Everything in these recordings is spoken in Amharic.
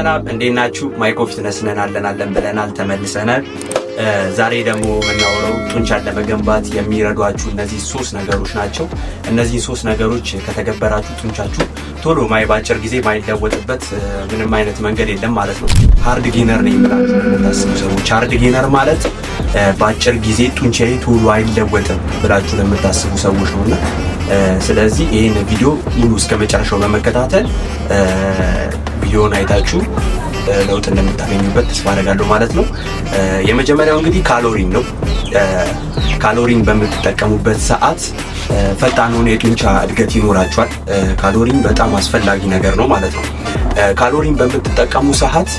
ሰላም፣ እንዴት ናችሁ? ማይኮ ፊትነስ ነን። አለን አለን ብለናል፣ ተመልሰናል። ዛሬ ደግሞ የምናወራው ጡንቻን ለመገንባት የሚረዷችሁ እነዚህ ሶስት ነገሮች ናቸው። እነዚህን ሶስት ነገሮች ከተገበራችሁ ጡንቻችሁ ቶሎ በአጭር ጊዜ ማይለወጥበት ምንም አይነት መንገድ የለም ማለት ነው። Hard gainer ነኝ ብላችሁ ለምታስቡ ሰዎች፣ hard gainer ማለት በአጭር ጊዜ ጡንቻዬ ቶሎ አይለወጥም ብላችሁ ለምታስቡ ሰዎች ነውና ስለዚህ ይህን ቪዲዮ ሙሉ እስከ መጨረሻው በመከታተል ቪዲዮውን አይታችሁ ለውጥ እንደምታገኙበት ተስፋ አደርጋለሁ ማለት ነው። የመጀመሪያው እንግዲህ ካሎሪን ነው። ካሎሪን በምትጠቀሙበት ሰዓት ፈጣን የሆነ የጡንቻ እድገት ይኖራችኋል። ካሎሪን በጣም አስፈላጊ ነገር ነው ማለት ነው። ካሎሪን በምትጠቀሙ ሰዓት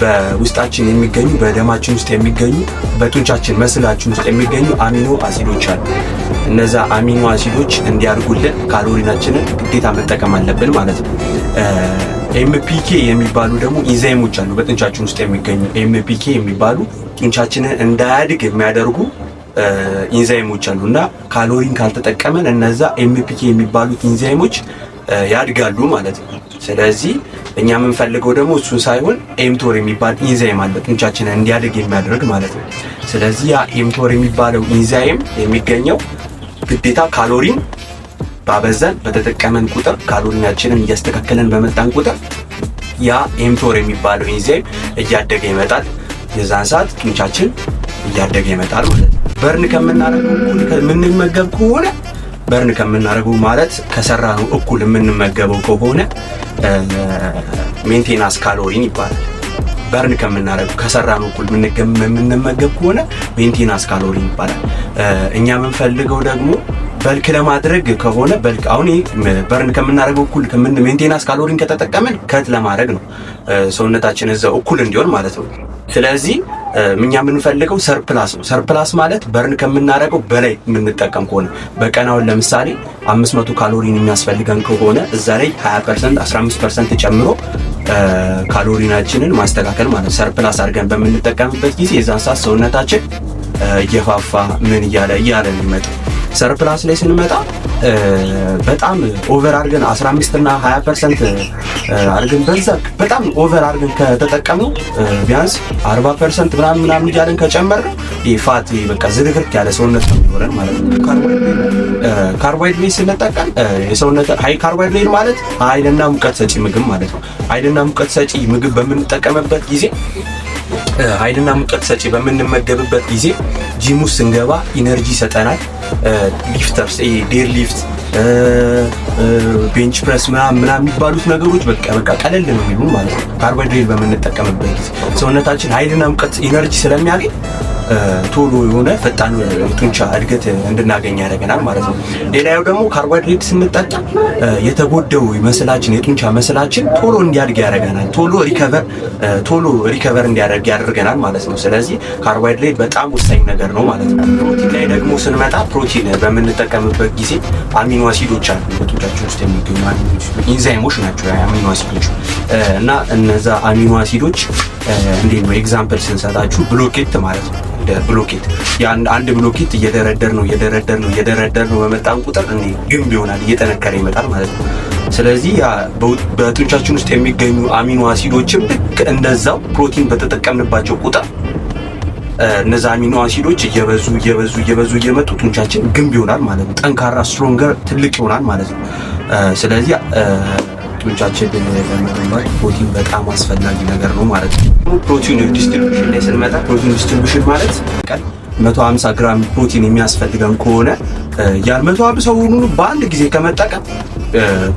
በውስጣችን የሚገኙ፣ በደማችን ውስጥ የሚገኙ፣ በጡንቻችን muscle ኣችን ውስጥ የሚገኙ አሚኖ አሲዶች አሉ። እነዛ አሚኖ አሲዶች እንዲያድጉልን ካሎሪናችንን ግዴታ መጠቀም አለብን ማለት ነው። AMPK የሚባሉ ደግሞ ኢንዛይሞች አሉ በጡንቻችን ውስጥ የሚገኙ። AMPK የሚባሉ ጡንቻችንን እንዳያድግ የሚያደርጉ ኢንዛይሞች አሉ እና ካሎሪን ካልተጠቀመን እነዛ AMPK የሚባሉት ኢንዛይሞች ያድጋሉ ማለት ነው። ስለዚህ እኛ የምንፈልገው ደግሞ እሱን ሳይሆን mTOR የሚባል ኢንዛይም አለ ጡንቻችንን እንዲያድግ የሚያደርግ ማለት ነው። ስለዚህ ያ mTOR የሚባለው ኢንዛይም የሚገኘው ግዴታ ካሎሪን ባበዛን በተጠቀመን ቁጥር፣ ካሎሪናችንን እያስተካከለን በመጣን ቁጥር ያ mTOR የሚባለው ኢንዛይም እያደገ ይመጣል። የዛን ሰዓት ጡንቻችን እያደገ ይመጣል ማለት ነው። Burn ከምናደርገው እኩል የምንመገብ ከሆነ፣ burn ከምናደርገው ማለት ከሰራነው እኩል የምንመገበው ከሆነ maintenance calorie ን ይባላል። Burn ከምናደርገው፣ ከሰራነው እኩል የምንመገብ ከሆነ maintenance calorie ይባላል። እኛ የምንፈልገው ደግሞ bulk ለማድረግ ከሆነ፣ bulk አሁን burn ከምናደርገው እኩል maintenance calorie ን ከተጠቀምን cut ለማድረግ ነው፣ ሰውነታችን እዛው እኩል እንዲሆን ማለት ነው። ስለዚህ እኛ የምንፈልገው surplus ነው። Surplus ማለት burn ከምናደርገው በላይ የምንጠቀም ከሆነ፣ በቀን አሁን ለምሳሌ 500 ካሎሪን የሚያስፈልገን ከሆነ እዛ ላይ 20%፣ 15% ጨምሮ ካሎሪናችንን ማስተካከል ማለት surplus አድርገን በምንጠቀምበት ጊዜ የዛን ሰዓት ሰውነታችን እየፋፋ ምን እያለ እያለ ነው የሚመጣው። Surplus ላይ ስንመጣ በጣም over አድርገን 15 እና 20% አድርገን በዛ በጣም over አድርገን ከተጠቀምነው፣ ቢያንስ 40% ምናምን ምናምን እያለን ከጨመርን ይሄ fat በቃ ዝርክርክ ያለ ሰውነት ነው የሚኖረን ማለት ነው። ካርቦሃይድሬት ስንጠቀም የሰውነት high ካርቦሃይድሬት ማለት ኃይልና ሙቀት ሰጪ ምግብ ማለት ነው። ኃይልና ሙቀት ሰጪ ምግብ በምንጠቀምበት ጊዜ፣ ኃይልና ሙቀት ሰጪ በምንመገብበት ጊዜ ጂም ውስጥ ስንገባ energy ይሰጠናል። Lifters፣ deadlift፣ bench press ምናምን ምናምን የሚባሉት ነገሮች በቃ ቀለል ነው የሚሉ ማለት ነው። ካርቦሃይድሬት በምንጠቀምበት ጊዜ ሰውነታችን ኃይልና ሙቀት energy ስለሚያገኝ ቶሎ የሆነ ፈጣን ጡንቻ እድገት እንድናገኝ ያደርገናል ማለት ነው። ሌላው ደግሞ ካርቦሃይድሬት ስንጠቀም የተጎዳው muscle ኣችን፣ የጡንቻ muscle ኣችን ቶሎ እንዲያድግ ያደርገናል። ቶሎ recover እንዲያደርግ ያደርገናል ማለት ነው። ስለዚህ ካርቦሃይድሬት በጣም ወሳኝ ነገር ነው ማለት ነው። ፕሮቲን ላይ ደግሞ ስንመጣ ፕሮቲን በምንጠቀምበት ጊዜ አሚኖ አሲዶች አሉ በጡንቻችን ውስጥ የሚገኙ አሚኖ ኢንዛይሞች ናቸው አሚኖ አሲዶች። እና እነዛ አሚኖ አሲዶች እንዴት ነው? Example ስንሰጣችሁ ብሎኬት ማለት ነው። እንደ ብሎኬት አንድ ብሎኬት እየደረደር ነው እየደረደር ነው እየደረደር ነው በመጣን ቁጥር እንዲህ ግንብ ይሆናል፣ እየጠነከረ ይመጣል ማለት ነው። ስለዚህ በጡንቻችን ውስጥ የሚገኙ አሚኖ አሲዶችም ልክ እንደዛው ፕሮቲን በተጠቀምንባቸው ቁጥር እነዛ አሚኖ አሲዶች እየበዙ እየበዙ እየበዙ እየመጡ ጡንቻችን ግንብ ይሆናል ማለት ነው። ጠንካራ፣ stronger፣ ትልቅ ይሆናል ማለት ነው። ስለዚህ ጡንቻችን ለመገንባት ፕሮቲን በጣም አስፈላጊ ነገር ነው ማለት ነው። Protein distribution ላይ ስንመጣ protein distribution ማለት ቀን 150 ግራም ፕሮቲን የሚያስፈልገን ከሆነ ያን 150ውን በአንድ ጊዜ ከመጠቀም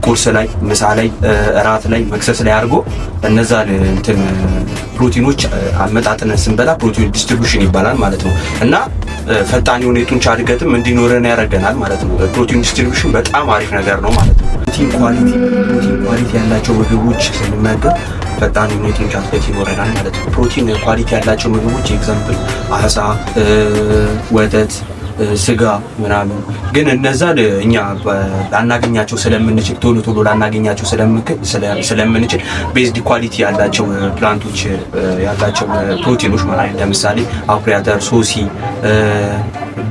ቁርስ ላይ፣ ምሳ ላይ፣ እራት ላይ፣ መክሰስ ላይ አድርጎ እነዛን እንትን ፕሮቲኖች አመጣጥነን ስንበላ protein distribution ይባላል ማለት ነው። እና ፈጣን የሆነ የጡንቻ እድገትም እንዲኖረን ያደርገናል ማለት ነው። Protein distribution በጣም አሪፍ ነገር ነው ማለት ነው። Protein quality ያላቸው ምግቦች ስንመገብ ፈጣን የሆነ የጡንቻ እድገት ይኖረናል ማለት ነው። Protein quality ያላቸው ምግቦች example አሳ፣ ወተት፣ ስጋ ምናምን። ግን እነዛ እኛ ላናገኛቸው ስለምንችል፣ ቶሎ ቶሎ ላናገኛቸው ስለምንችል best quality ያላቸው plant ኦች ያላቸው ፕሮቲኖች ማለት ለምሳሌ አኩሪ አተር፣ ሶሲ፣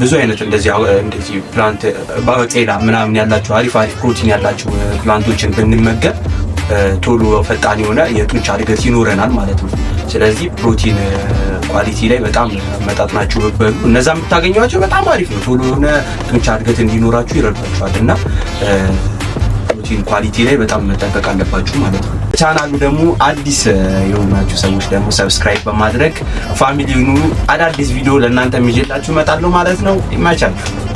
ብዙ አይነት እንደዚህ እንደዚህ plant ባቄላ ምናምን ያላቸው አሪፍ አሪፍ ፕሮቲን ያላቸው plant ኦችን ብንመገብ ቶሎ ፈጣን የሆነ የጡንቻ እድገት ይኖረናል ማለት ነው። ስለዚህ ፕሮቲን quality ላይ በጣም መጣጥናችሁ ብትበሉ እነዛ የምታገኟቸው በጣም አሪፍ ነው። ቶሎ የሆነ ጡንቻ እድገት እንዲኖራችሁ ይረዷችኋል እና ፕሮቲን quality ላይ በጣም መጠንቀቅ አለባችሁ ማለት ነው። ቻናሉ ደግሞ አዲስ የሆናችሁ ሰዎች ደግሞ subscribe በማድረግ family ሁኑ። አዳዲስ ቪዲዮ ለእናንተ ይዤላችሁ እመጣለሁ ማለት ነው። ይመቻችሁ።